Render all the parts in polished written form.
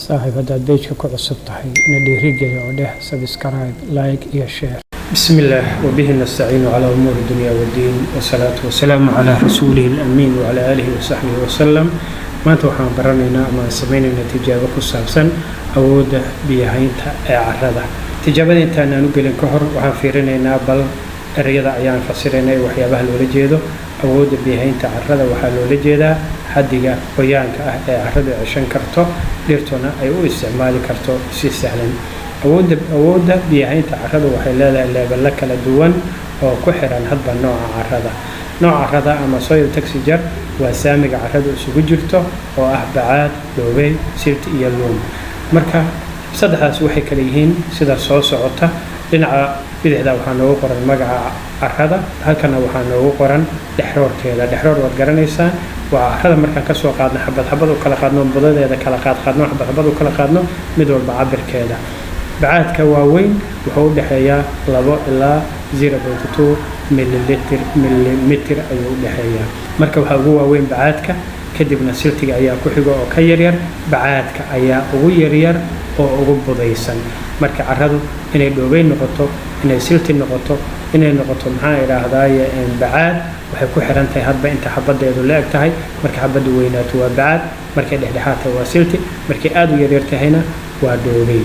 Saaxiib, haddaad page-ka ku cusub tahay, na dhiirigeli oo dheh subscribe, like iyo share. بسم الله وبه نستعين على أمور الدنيا والدين، والصلاة والسلام على رسوله الأمين وعلى آله وصحبه وسلم. Maanta waxaan baranaynaa ama aan samaynaynaa tijaabo ku saabsan awoodda biyahaynta ee carrada. Tijaabada intaan aan u gelin ka hor, waxaan fiirinaynaa bal ereyada ayaan fasiraynaa ee waxyaabaha loola jeedo. Awoodda biyahaynta carrada waxaa loola jeedaa xaddiga qoyaanka ah ee carradu ceshan karto, dhirtuna ay u isticmaali karto si sahlan. Awoodda biyahaynta carradu waxay leedahay level-lo kala duwan oo ku xiran hadba nooca carrada. Nooca carrada ama soil texture waa saamiga carradu isugu jirto oo ah bacaad, dhoobey, silt iyo loam. Marka saddexdaas waxay kala yihiin sida soo socota. Dhinaca bidixda waxaa noogu qoran magaca carrada, halkana waxaa noogu qoran dhexroorkeeda. Dhexroor waad garanaysaan, waa carrada markaan kasoo qaadno, xabad xabad u kala qaadno, budadeeda kala qaad qaadno, xabad xabad u kala qaadno, mid walba cabirkeeda. Bacaadka waaweyn wuxuu u dhexeeyaa 2 ilaa 0.2 mililitr, millimeter ayuu u dhexeeyaa. Marka waxaa ugu waaweyn bacaadka, kadibna silt-iga ayaa ku xigo oo ka yaryar. Bacaadka ayaa ugu yaryar oo ugu budaysan. Marka carradu inay dhoobey noqoto, inay silt-i noqoto, inay noqoto, maxaa idhaahdaaye, bacaad, waxay ku xiran tahay hadba inta xabadeedu la eg tahay. Marka xabaddu weynaato waa bacaad, markay dhexdhexaad tahay waa silt-i, markay aada u yaryar tahayna waa dhoobey.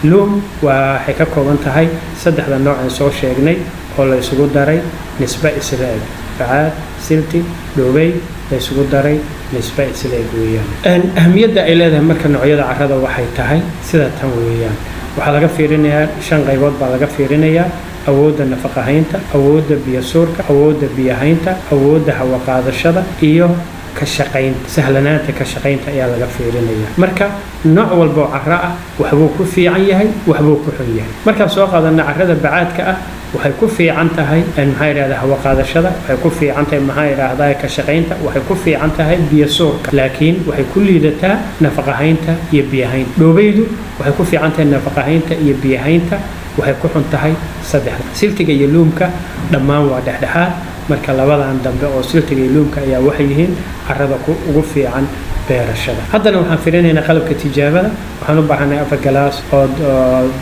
Loam waxay ka kooban tahay saddexda nooc aan soo sheegnay oo la isugu daray nisbe isla eg. Bacaad, silt-i, dhoobey la isugu daray nisbe isla eg weeyaan. Ahamiyadda ay leedahay marka noocyada carrada waxay tahay sida tan weeyaan. Waxaa laga fiirinayaa, shan qaybood baa laga fiirinayaa: awoodda nafaqahaynta, awoodda biyo suurka, awoodda biyahaynta, awoodda hawaqaadashada iyo ka shaqaynta, sahlanaanta ka shaqaynta ayaa laga fiirinaya. Marka nooc walba oo carro ah waxbuu ku fiican yahay, waxbuu ku xun yahay. Markaan soo qaadana carrada bacaadka ah, waxay ku fiican tahay, maxaa yidhahdaa, hawa qaadashada, waxay ku fiican tahay, maxaa yidhaahdaa, ka shaqaynta, waxay ku fiican tahay biyo suurka, laakiin waxay ku liidataa nafaqahaynta iyo biyahaynta. Dhoobeydu waxay ku fiican tahay nafaqahaynta iyo biyahaynta, waxay ku xun tahay saddexda. Silt-iga iyo loam-ka dhammaan waa dhexdhexaad. Marka labadan dambe oo silt-iga iyo loam-ka ayaa waxay yihiin carrada ugu fiican beerashada. Haddana waxaan firinaynaa qalabka tijaabada. Waxaan u baahanay afar galaas oo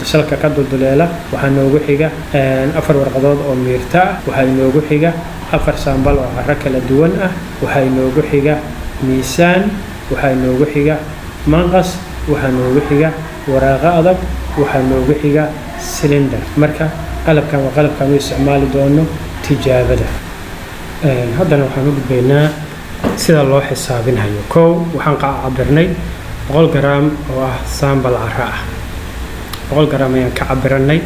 salka ka dulduleela, waxaa noogu xiga afar warqadood oo miirta ah, waxaa inoogu xiga afar sample oo carro kala duwan ah, waxaa inoogu xiga miisaan, waxaa inoogu xiga manqas, waxaa noogu xiga waraaqo adag, waxaa noogu xiga cylinder. Marka qalabkan waa qalabkaan u isticmaali doono tijaabada. Haddana waxaan u gudbaynaa sida loo xisaabinhayo. Kow, waxaan cabirnay 100 garaam oo ah sample carro ah. 100 garaam ayaan ka cabiranay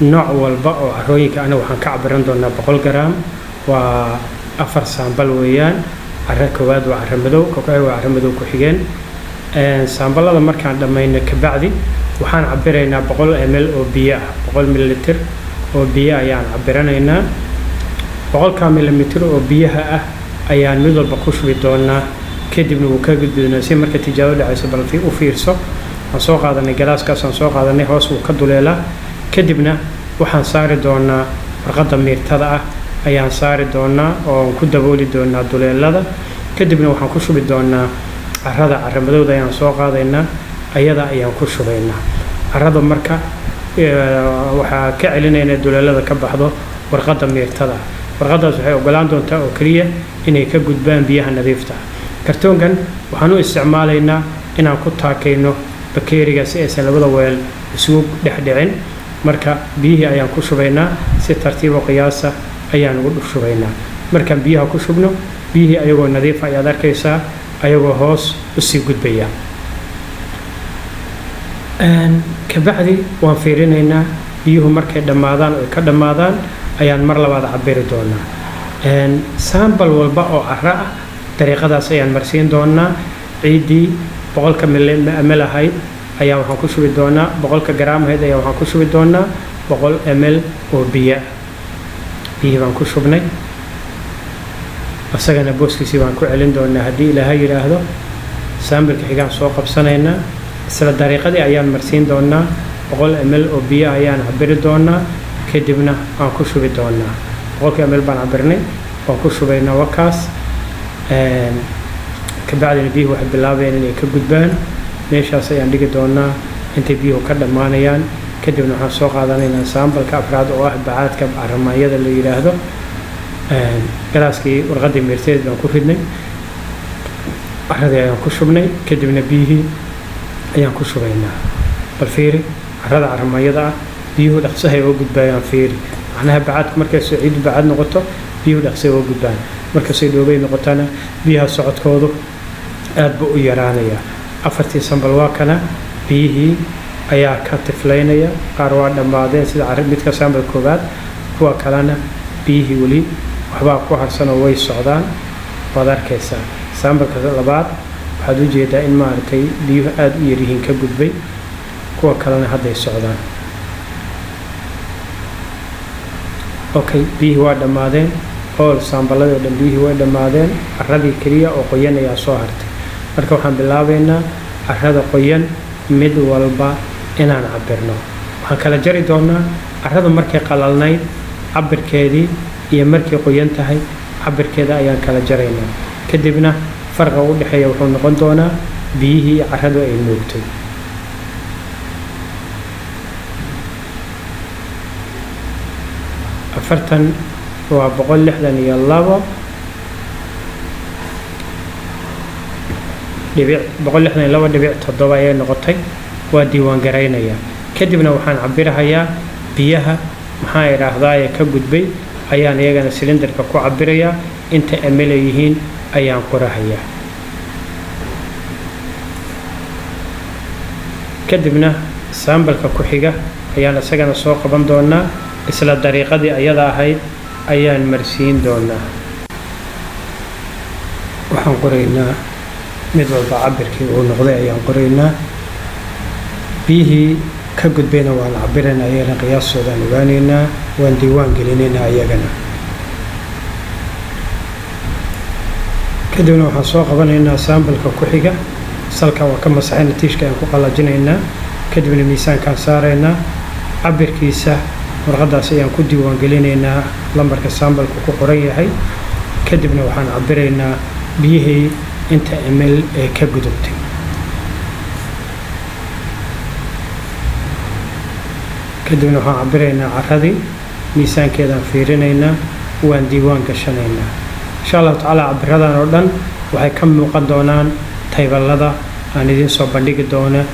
nooc walba oo carrooyinka. Anaga waxaan ka cabiran doonaa 100 garaam, waa afar sample weeyaan. Carro koowaad waa carro madow, ka ku-xig waa carro madow ku xigeen. Sample-ada markaan dhammayno kabacdi, waxaan cabiraynaa 100 ml oo biyo ah. 100 mililitr oo biyo ayaan cabiranaynaa. 100-ka milimitir oo biyaha ah ayaan mid walba ku shubi doonaa, kadibna wuu ka gudbi doonaa. Si marka tijaabo dhacayso, bal u fiirso, waan soo qaadanay galaaskaas, aan soo qaadanay, hoos wuu ka duleelaa. Kadibna waxaan saari doonaa warqadda miirtada ah ayaan saari doonaa oo ku dabooli doonaa duleelada. Kadibna waxaan ku shubi doonaa carrada. Carra madowda ayaan soo qaadaynaa, ayada ayaan ku shubaynaa carrada. Marka waxaa ka celinayna duleelada ka baxdo warqadda miirtada. Warqaddaas waxay ogolaan doontaa oo keliya inay ka gudbaan biyaha nadiifta ah. Kartoonkan waxaan u isticmaalaynaa inaan ku taakayno bakeeriga si aysan labada weel isugu dhex dhicin. Marka biyihii ayaan ku shubaynaa, si tartiib oo qiyaasa ayaan ugu shubaynaa. Markaan biyaha ku shubno, biyihii ayagoo nadiifa ayaad arkaysaa ayagoo hoos usii gudbaya. Kabacdi waan fiirinaynaa. Biyuhu markay dhammaadaan oy ka dhammaadaan ayaan mar labaad cabiri doonaa. Sample walba oo carro ah dariiqadaas ayaan marsiin doonaa. Ciiddii 100-ka ml ahayd ayaa waxaan ku shubi doonaa, 100-ka garaam ahayd ayaa waxaan ku shubi doonaa 100 ml oo biyo ah. Biyihii baan ku shubnay, isagana booskiisii baan ku celin doonaa haddii Ilaahay yidhaahdo. Sample-ka xigaan soo qabsanaynaa, isla dariiqadii ayaan marsiin doonaa. 100 ml oo biyo ayaan cabiri doonaa, kadibna aan ku shubi doonaa. 100-kii ml baan cabirnay, waan ku shubaynaa, wakaas. Kabacdina biyuhu waxay bilaabayaan inay ka gudbaan. Meeshaas ayaan dhigi doonaa intay biyuhu ka dhammaanayaan. Kadibna waxaan soo qaadanaynaa sample-ka afraad, oo ah bacaadka caramaanyada la yidhaahdo. Galaaskii warqaddii meerteed baan ku ridnay, caradii ayaan ku shubnay, kadibna biyihii ayaan ku shubaynaa. Bal fiiri carada caramaanyada ah, biyuhu dhaqsahay oo gudbaayaan. Fiiri, macnaha bacaadku markaasoo ciiddu bacaad noqoto, biyuhu dhaqsay oo gudbaan. Markastay dhoobay noqotana, biyaha socodkoodu aad buu u yaraanayaa. Afartii sample waa kana, biyihii ayaa ka tiflaynaya. Qaar waa dhammaadeen, sida midka sample koowaad. Kuwa kalena biyihii weli waxbaa ku harsanoo way socdaan, waad arkaysaa. Sample-ka labaad waxaad u jeedaa in maaragtay biyuhu aada u yaryihiin, ka gudbay. Kuwa kalena hadday socdaan. Okay, biyihii waa dhammaadeen. All sample-ladii oo dhan biyihii way dhammaadeen. Caradii keliya oo qoyan ayaa soo hartay. Marka waxaan bilaabaynaa carada qoyan mid walba inaan cabirno. Waxaan kala jari doonaa caradu markay qalalnayd cabirkeedii iyo markay qoyan tahay cabirkeeda ayaan kala jaraynaa. Kadibna farqa u dhexeeya wuxuu noqon doonaa biyihii caradu ay nuugtay. 40 waa 162 dhibic, 162.7 ayay noqotay. Waa diiwaan garaynayaa. Kadibna waxaan cabirahayaa biyaha, maxaa idhaahdaaye, ka gudbay ayaan iyagana cylinder-ka ku cabirayaa. Inta ml ay yihiin ayaan qorahayaa. Kadibna sample-ka ku xiga ayaan isagana soo qaban doonaa. Isla dariiqadii ayada ahayd ayaan marsiin doonaa. Waxaan qoraynaa mid walba cabirkii uu noqday ayaan qoraynaa. Biyihii ka gudbayna waan cabiraynaa, ayagana qiyaastoodaan ogaanaynaa, waan diiwaan gelinaynaa ayagana. Kadibna waxaan soo qabanaynaa sample-ka ku xiga. Salka waa ka masaxayna, tiishka ayaan ku qalajinaynaa. Kadibna miisaankaan saaraynaa. Cabirkiisa warqadaas ayaan ku diiwaan gelinaynaa, lambarka sample-ka ku qoran yahay. Kadibna waxaan cabiraynaa biyihii inta ml ee ka gudubtay. Kadibna waxaan cabiraynaa caradii, miisaankeedaan fiirinaynaa, waan diiwaan gashanaynaa. Insha Allahu tacaala, cabiradan oo dhan waxay ka muuqan doonaan table-ada aan idiin soo bandhigi doona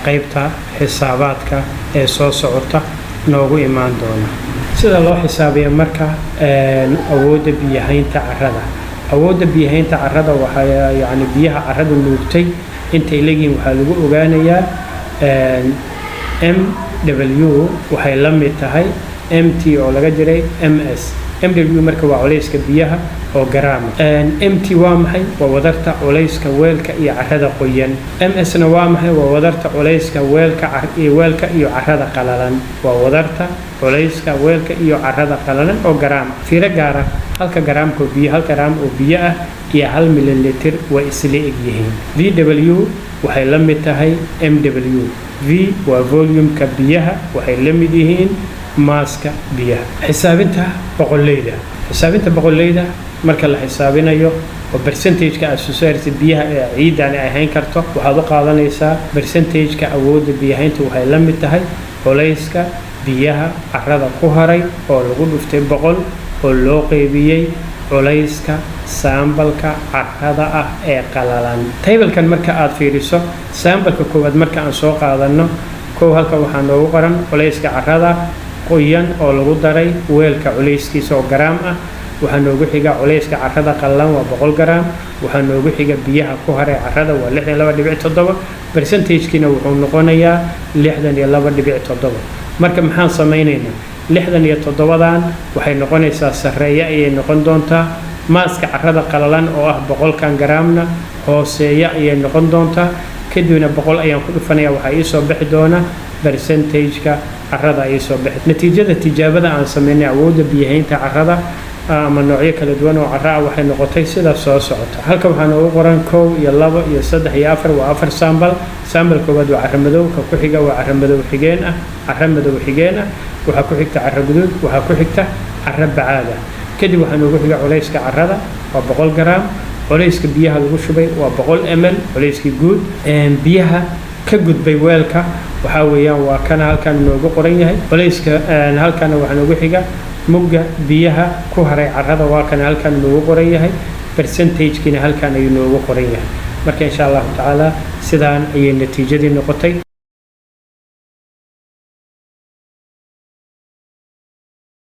qeybta xisaabaadka ee soo socota noogu imaan doona. Sida loo xisaabiyo marka awoodda biyahaynta carrada. Awoodda biyahaynta carrada waxaa, yacni, biyaha carradu nuugtay intay leeyihiin waxaa lagu ogaanayaa MW waxay la mid tahay MT oo laga jiray MS. MW marka waa culayska biyaha oo garaama. MT waa maxay? Waa wadarta culayska weelka iyo carrada qoyan. MS na waa maxay? Waa wadarta culayska weelka iyo carrada qalalan. Waa wadarta culayska weelka iyo carrada qalalan oo garaam. Fiiro gaara: halka garaamka oo biyo, 1 garaam oo biyo ah iyo 1 mililitir way isla eg yihiin. VW waxay la mid tahay MW. V waa volume-ka biyaha, waxay la mid yihiin mass-ka biyaha. Xisaabinta boqoleyda. Xisaabinta boqoleyda marka la xisaabinayo oo percentage-ka aad soo saartid biyaha ee ciidani ay hayn karto, waxaad u qaadanaysaa percentage-ka awoodda biyahaynta waxay la mid tahay culayska biyaha carrada ku haray oo lagu dhuftay 100 oo loo qeybiyey culayska sample-ka carrada ah ee qalalan. Table-kan marka aad fiiriso, sample-ka koowaad marka aan soo qaadanno, kow, halkan waxaa noogu qoran culayska carrada qoyan oo lagu daray weelka culayskiisa oo garaam ah. Waxaa noogu xiga culayska carrada qallalan, waa 100 garaam. Waxaa noogu xiga biyaha ku haray carrada, waa 62.7. Percentage-kiina wuxuu noqonayaa 62.7. Marka maxaan samaynaynaa? 67-dan waxay noqonaysaa sarreeye ayay noqon doontaa. Mass-ka carrada qalalan oo ah 100-kan garaamna hooseeya ayay noqon doontaa. Kadibna 100 ayaan ku dhufanaya, waxaa iisoo bixi doona percentage-ka carrada iisoo bixi. Natiijada tijaabada aan sameynay awoodda biyahaynta carrada ama noocyo kala duwan oo carra ah waxay noqotay sida soo socota. Halka waxaa noogu qoran kow iyo labo iyo saddex iyo afar, waa afar sample. Sample koowaad waa carro madow, ka ku xiga waa carro madow xigeen ah, carro madow xigeen ah, waxaa ku xigta carro guduud, waxaa ku xigta carro bacaad ah. Kadib waxaa noogu xiga culayska carrada, waa 100 garaam. Culayska biyaha lagu shubay waa 100 ml, culayskii guud. Biyaha ka gudbay weelka waxaa weeyaan waa kana halkan noogu qoran yahay. Culayska halkana waxaa noogu xiga mugga biyaha ku haray carrada, waa kana halkan noogu qoran yahay. Percentage-kiina halkan ayuu noogu qoran yahay. Marka, insha Allahu tacaala, sidaan ayay natiijadii noqotay.